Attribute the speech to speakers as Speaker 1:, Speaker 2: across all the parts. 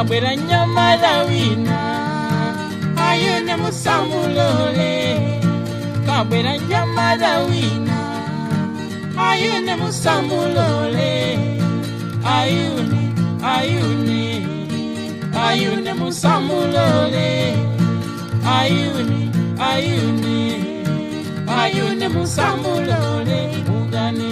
Speaker 1: Kabwera nyamala wina ayune musamulole. Kabwera nyamala wina ayune musamulole. Ayune, ayune, ayune musamulole. Ayune, ayune, ayune musamulole mugane.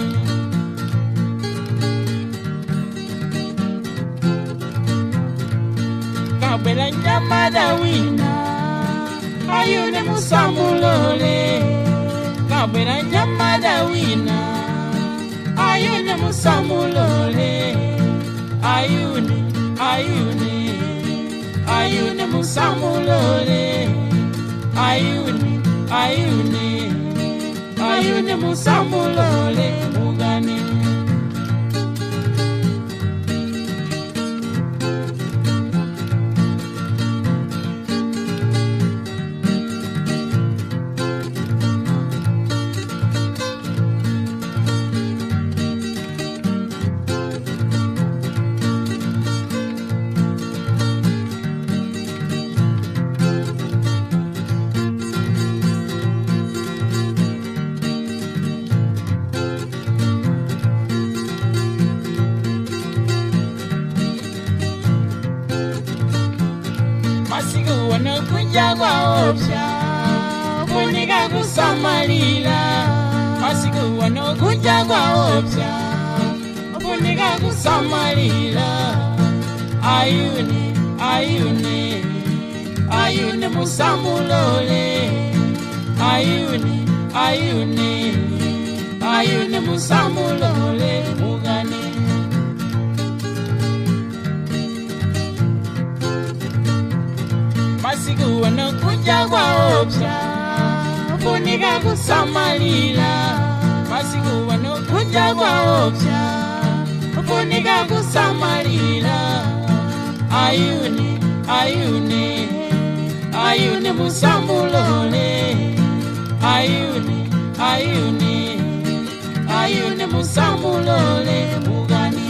Speaker 1: Kabwera nyamala wina ayune musamulole. Kabwera nyamala wina ayune musamulole. Ayune, ayune, ayune musamulole. Ayune, ayune, ayune musamulole mugane. Masiku wanokunja kwa opya funika kusamalila. Masiku wanokunja kwa opya funika kusamalila. Ayune, ayune, ayune musamulole. Ayune, ayune, ayune musamulole mugane. Masiku wanokunja kwa opya funika kusamalila. Masiku wanokunja kwa opya funika kusamalila. Ayune, ayune, ayune musamulole. Ayune, ayune, ayune musamulole mugane.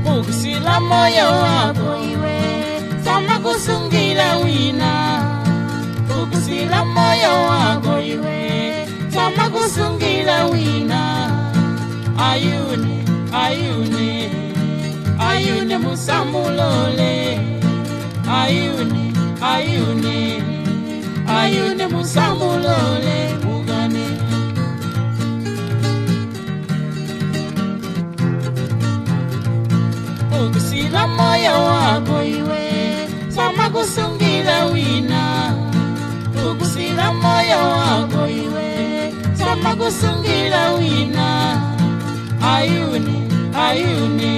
Speaker 1: Pukusila moyo wako iwe sama kusungila wina. Pukusila moyo wako iwe sama kusungila wina. Ayune, ayune, ayune musamulole. Ayune, ayune, ayune musamulole mugane. Pukusila moyo wako iwe sama kusungila wina. Pukusila moyo wako iwe sama kusungila wina. Ayune, ayune,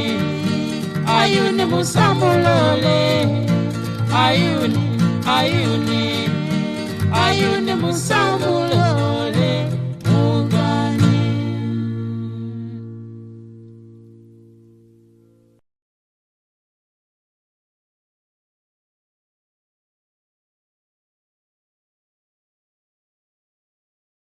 Speaker 1: ayune musamulole. Ayune, ayune, ayune musamulole.